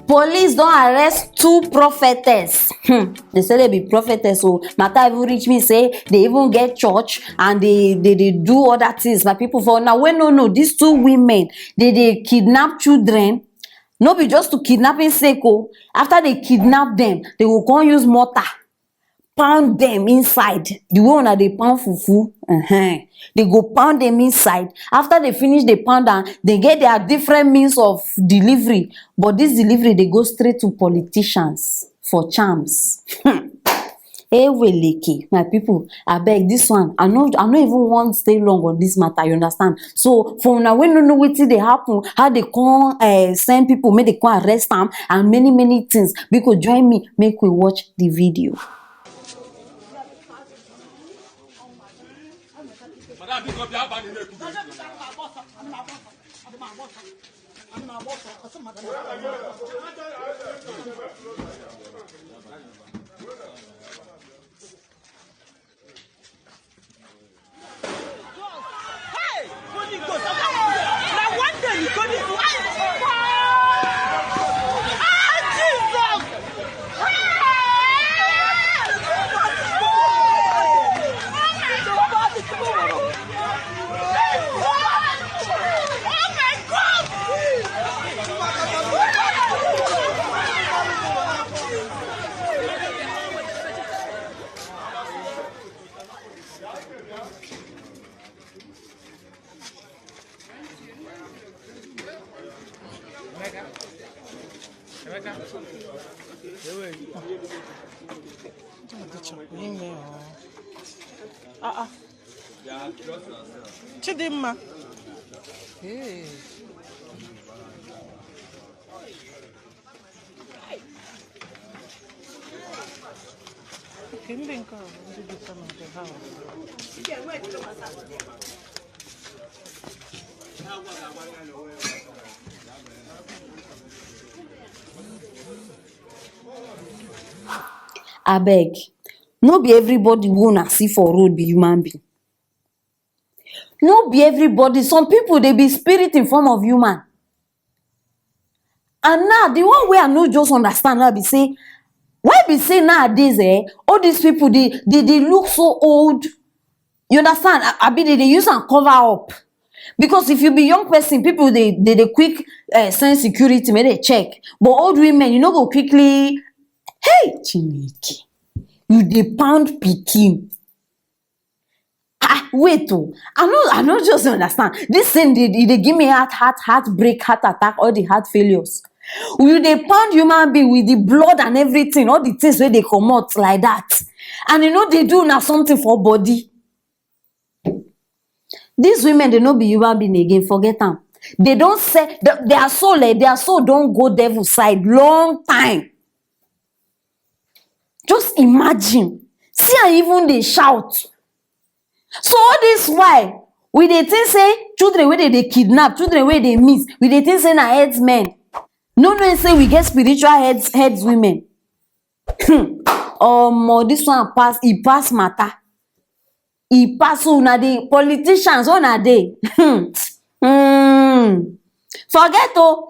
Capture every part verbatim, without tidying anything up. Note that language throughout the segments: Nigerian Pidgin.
Police don arrest two prophetess. Hmm. They say they be prophetess, so matter even reach me say they even get church and they they dey do other things. My people, for now, wey no know, these two women, they dey kidnap children. No be just to kidnapping sake o. After they kidnap them, they go come use mortar pound them inside the way una dey pound fufu. Uh-huh. They go pound them inside. After they finish the pound am, they get their different means of delivery, but this delivery dey go straight to politicians for charms. Hmm. Eweleke, my people, abeg, this one, I no, I no even wan stay long on this matter, you understand? So for una wey no know wetin dey happen, how they come uh, send people make they come arrest am and many many things, we go join me make we watch the video. Ah, ah. Chidimma. Hey. Okay, ndị nke a bụ ndị bi na the house. Abeg, no be everybody wey una see for road be human being. No be everybody. Some people, they be spirit in form of human. And now, the one way I no just understand now be say, why be say nowadays, eh, all these people, they, they, they look so old. You understand? I, I be they, they use and cover up. Because if you be young person, people, they, they, they quick uh, send security, may they check. But old women, you know, go quickly, hey, Chineke, you dey pound pikin. Ah, wait, oh, I no, I no just understand. This thing, they, they give me heart, heart, heartbreak, heart attack, all the heart failures. You dey pound human being with the blood and everything, all the things where they come out like that. And you know, they do now something for body. These women, they no be human being again, forget them. They don't say, their soul, eh, their soul don't go devil side long time. Just imagine. See, I even they shout. So all this why we dey think say children wey dey dey kidnap, children wey dey miss, we dey think say na headsmen. No know say we get spiritual heads, heads women. Hmm. Omo, this one pass, e pass matter. E pass una the politicians, una dey. Hmm. Hmm. Forget o.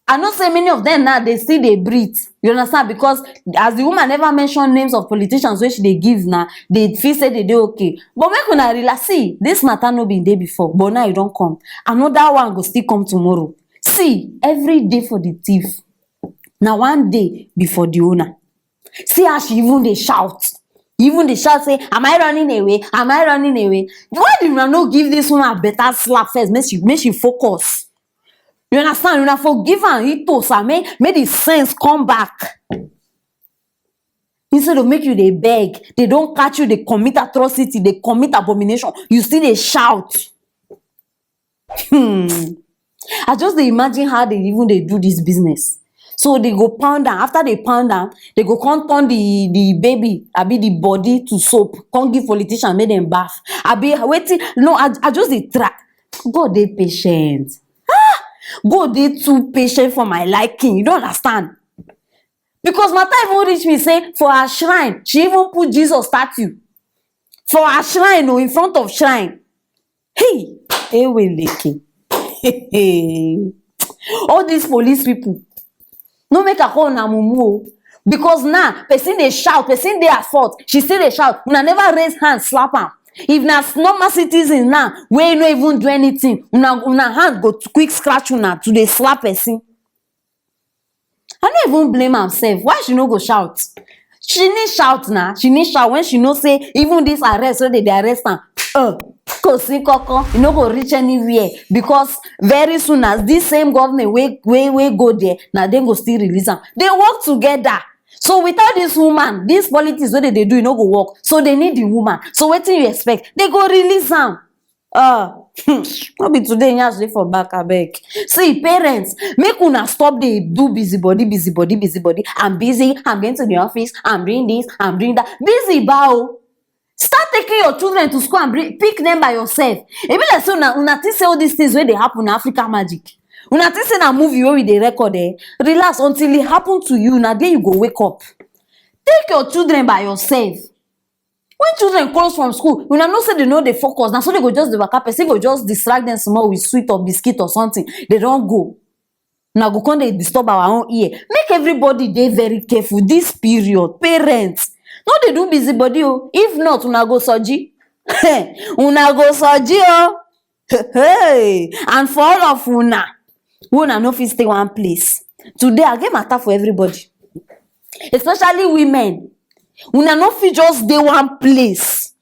I know say many of them now, they still dey breathe. You understand? Because as the woman never mention names of politicians wey she dey give now, they feel say they dey okay. But make una relax. See, this matter no been dey before, but now you don come. Another one go still come tomorrow. See, every day for the thief, na one day before the owner. See how she even dey shout. Even dey shout say, "Am I running away? Am I running away?" Why did una no give this woman better slap first? Make she, make she focus. You understand? Una forgive am, he toast am, make, make the sense come back. Instead of make you dey beg, they don't catch you, they commit atrocity, they commit abomination. You still dey shout. Hmm. I just dey imagine how they even dey do this business. So they go pound am. After they pound am, they go come turn the, the baby, abi the body to soap. Come give politician, make them bath. Abi, wetin? No, I, I just dey try. God dey patient. Ah! God dey too patient for my liking. You don't understand? Because matter even reach me say for her shrine, she even put Jesus statue. For her shrine, oh, in front of shrine. Hey, eweleke. All these police people, No make I call una mumu o. Because now, person dey shout, person dey at fault, she still dey shout. Una never raise hand slap am. If na s- normal citizen now, wey no even do anything, una una hand go t- quick scratch una to dey slap person. I no even blame am sef. Why she no go shout? She need shout na. She need shout when she know say even this arrest wey dey dey arrest am, uh, kò sí kankan, e no go reach anywhere, because very soon as this same government wey wey wey go there, na dem go still release am. They work together. So without this woman, this politics wey dem dey do, e no go work. So they need the woman. So wetin you expect? They go release am. Uh, no be today yansh dey for back, abeg. See, parents, make una stop dey do busybody, busybody, busybody. I'm busy, I'm going to the office, I'm doing this, I'm doing that. Busy ba o. Start taking your children to school and bring, pick them by yourself. E be like say una una think say all these things wey dey happen na Africa magic. Una think say na movie wey we dey record, eh? Relax until e happen to you. Na there you go wake up. Take your children by yourself. When children comes from school, una know say they no dey focus. Na so they go just dey waka. Person go just distract them small with sweet or biscuit or something. They don go. Una go come dey disturb our own ear. Make everybody dey very careful this period. Parents, no dey do busybody o. If not, una go soji. Una go soji o. Hey, and for all of una, wey una no fit stay one place. Today, I get matter for everybody. Especially women. Una no fit just dey one place.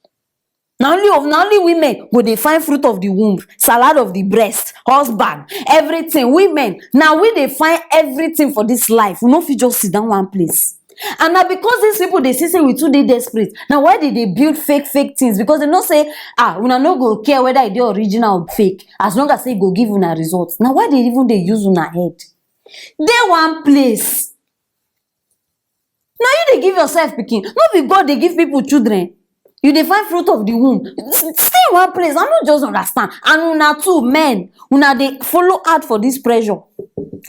Na only of na only women go dey find fruit of the womb, salad of the breast, husband, everything. Women, na we dey find everything for this life. We no fit just sit down one place. And na because these people dey see say we too dey desperate. Na why they dey build fake fake things, because they know say, ah, una no go care whether e dey original or fake, as long as say e go give una results. Na why they even dey use una head. Dey one place. Na you dey give yourself pikin, no be God dey give people children. You dey find fruit of the womb. S- Stay in one place. I no just understand. And una too, men, una dey follow out for this pressure.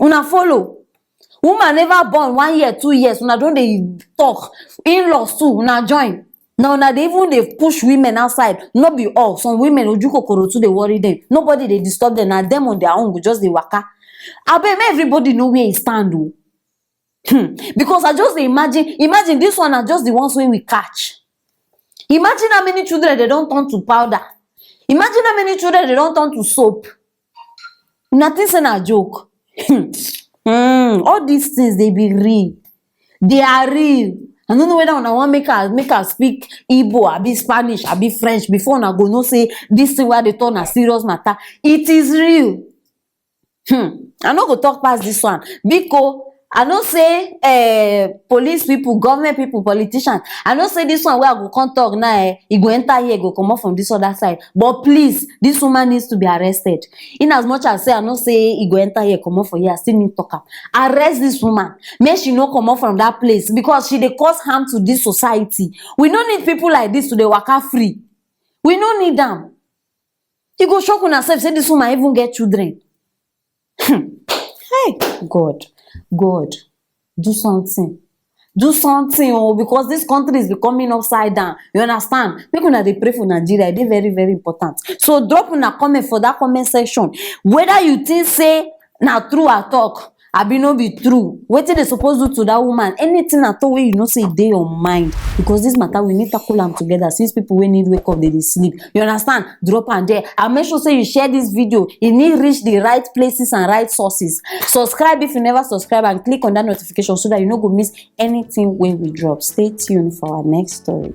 Una follow. Woman never born one year, two years. Una don dey talk. In-laws too, una join. Now una dey even dey push women outside. No be all. Some women, oju kokoro too dey worry them. Nobody dey disturb them. Na them on their own go just dey waka. Abeg, make everybody know where e stand o. Hmm. Because I just dey imagine, imagine this one na just the ones wey we catch. Imagine how many children they don turn to powder. Imagine how many children they don turn to soap. Una think say na joke. Hmm. All these things, they be real. They are real. I no know whether una wan make I make I speak Igbo, abi Spanish, abi French before una go know say this thing wey I dey talk na serious matter. It is real. Hmm. I no go talk pass this one. Biko, I know say eh, police people, government people, politicians, I know say this one wey I go come talk now, eh, e go enter here, go comot from this other side. But please, this woman needs to be arrested. In as much as say I know say e go enter here, comot for here, I still need talk am. Arrest this woman. Make she no comot from that place, because she dey cause harm to this society. We no need people like this to dey waka free. We no need am. E go shock una sef say this woman even get children. Hmm. Hey, God, God, do something. Do something o, because this country is becoming upside down. You understand? Make una dey pray for Nigeria. E dey very, very important. So drop una comment for that comment section. Whether you think say na true I talk, abi no be true. Wetin they suppose do to that woman? Anything at all wey you know say e dey your mind, because this matter we need tackle am together. Since people wey need wake up, they dey sleep. You understand? Drop am there. And make sure say you share this video. E need reach the right places and right sources. Subscribe if you never subscribe and click on that notification so that you no go miss anything wey we drop. Stay tuned for our next story.